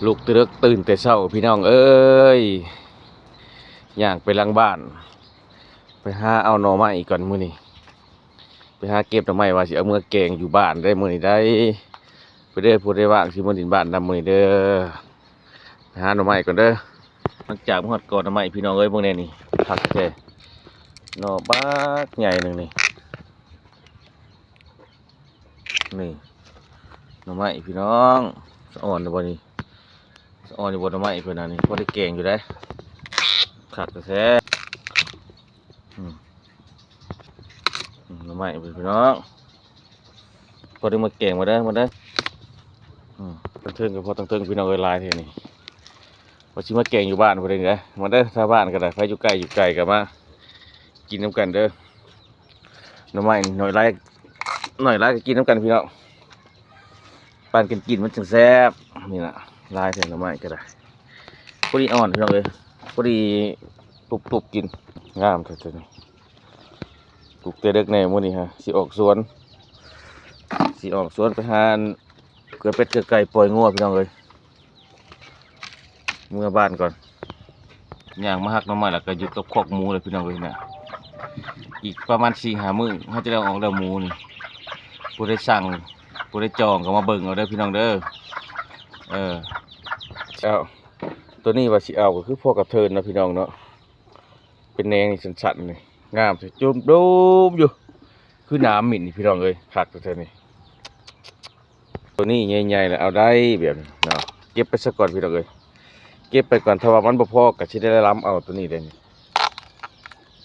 ລຸກແຕ່ເດິກ ຕື່ນແຕ່ເຊົ້າ ພີ່ນ້ອງເອີຍ ຍ່າງໄປຫຼັງບ້ານ ໄປຫາເອົາໜໍ່ໄມ້ກ່ອນມື້ນີ້ ໄປຫາເກັບໜໍ່ໄມ້ ວ່າຊິເອົາເມືອແກງຢູ່ບ້ານໄດ໋ມື້ນີ້ໄດ໋. ໄປເດີ ຜູ້ໃດວ່າງຊິມາຫຼິ້ນບ້ານນຳມື້ນີ້ເດີ. ໄປຫາໜໍ່ໄມ້ກ່ອນເດີ. ຫຼັງຈາກມາຮອດກອໜໍ່ໄມ້ ພີ່ນ້ອງເອີຍ ເບິ່ງແດ່ນີ້ ຄັກແທ້ ໜໍ່ບັກໃຫຍ່ໜຶ່ງນີ້. ນີ້ ໜໍ່ໄມ້ພີ່ນ້ອງ ສະອອນຢູ່ບໍ່ນີ້ ສະອອນຢູ່ບໍ່ໜໍ່ໄມ້ເພິ່ນນະນີ້ ພໍໄດ້ແກງຢູ່ເດ້ ຄັກແທ້. ອືມ ອືມ ໜໍ່ໄມ້ເພິ່ນພີ່ນ້ອງ ພໍໄດ້ມາແກງ ມາເດີ ມາເດີ. ອືມ ຕັ້ງເທິງກໍພໍຕັ້ງເທິງ ພີ່ນ້ອງເອີຍ ຫຼາຍແທ້ນີ້. ວ່າຊິມາແກງຢູ່ບ້ານພຸ້ນເດ້ ມາເດີ ຊາວບ້ານກໍໄດ້ ໃຜຢູ່ໃກ້ຢູ່ໄກກໍມາກິນນຳກັນເດີ. ໜໍ່ໄມ້ໜ້ອຍຫຼາຍ ໜ້ອຍຫຼາຍກໍກິນນຳກັນພີ່ນ້ອງ ປັນກັນກິນມັນຈັ່ງແຊບ. ນີ້ລະ ຫຼາຍແທ້ໜໍ່ໄມ້ກໍໄດ້ ພໍດີອ່ອນພີ່ນ້ອງເອີຍ ພໍດີຕຸບໆກິນ ງາມແທ້ໆນີ້. ປູກແຕ່ເດິກແດ່ມື້ນີ້ຮະ ຊິອອກສວນ ຊິອອກສວນໄປຫາ ເກືອເປັດເກືອໄກ່ປ່ອຍງົວ ພີ່ນ້ອງເອີຍ ເມືອບ້ານກ່ອນ. ຍ່າງມາຮັກໜໍ່ໄມ້ແລ້ວກໍຢູ່ກັບຄອກໝູເລີຍ ພີ່ນ້ອງເອີຍນະ. ອີກປະມານສີ່ຫ້າມື້ ເຮົາຈະໄດ້ອອກແລ້ວໝູນີ້ ຜູ້ໃດສັ່ງ ຜູ້ໃດຈອງກໍມາເບິ່ງເອົາເດີ ພີ່ນ້ອງເດີ. ເອີ ເອົາ ຕົວນີ້ວ່າຊິເອົາກໍຄືພໍກະເທີນເນາະ ພີ່ນ້ອງເນາະ ເປັນແນງນີ້ສັ້ນໆນີ້ ງາມແທ້ ຈຸ່ມໂດມຢູ່ ຄືໜາມມິ້ນນີ້ ພີ່ນ້ອງເອີຍ ຄັກແທ້ໆນີ້. ຕົວນີ້ໃຫຍ່ໆແລ້ວເອົາໄດ້ແບບນີ້ເນາະ ເກັບໄປຊະກ່ອນພີ່ນ້ອງເອີຍ ເກັບໄປກ່ອນ ຖ້າວ່າມັນບໍ່ພໍກໍຊິໄດ້ລຳເອົາຕົວນີ້ເດ້ນີ້.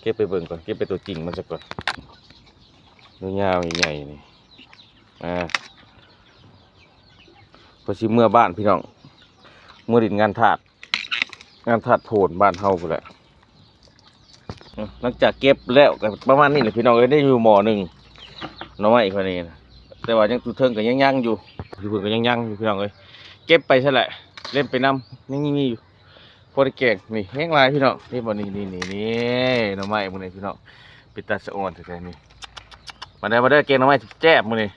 ເກັບໄປເບິ່ງກ່ອນ ເກັບໄປຕົວຈິງມັນຊະກ່ອນ ຍາວໆໃຫຍ່ໆນີ້. ອ່າ ເພິ່ນຊິເມືອບ້ານພີ່ນ້ອງ ເມືອຫຼິ້ນງານທາດ ງານທາດໂພນບ້ານເຮົາພຸ້ນແຫຼະ. ເອີ ຫຼັງຈາກເກັບແລ້ວກໍປະມານນີ້ແຫຼະພີ່ນ້ອງເອີຍ ໄດ້ຢູ່ໝໍ້ໜຶ່ງ ໜໍ່ໄມ້ຂ້ອຍນີ້ນະ ແຕ່ວ່າຍັງຢູ່ເທິງກໍຍັງຍັງຢູ່ ຢູ່ເທິງກໍຍັງຍັງຢູ່ພີ່ນ້ອງເອີຍ ເກັບໄປຊັ້ນແຫຼະ ເລັມໄປນຳ ຍັງມີຢູ່ ພໍໄດ້ແກງ. ນີ້ແຮງຫຼາຍພີ່ນ້ອງ ເຫັນບໍ່ນີ້ ນີ້ ນີ້ ນີ້ ໜໍ່ໄມ້ມື້ນີ້ພີ່ນ້ອງ ເປັນຕາສະອອນແທ້ໆນີ້. ມາເດີ ມາເດີ ແກງໜໍ່ໄມ້ແຊບໆມື້ນີ້.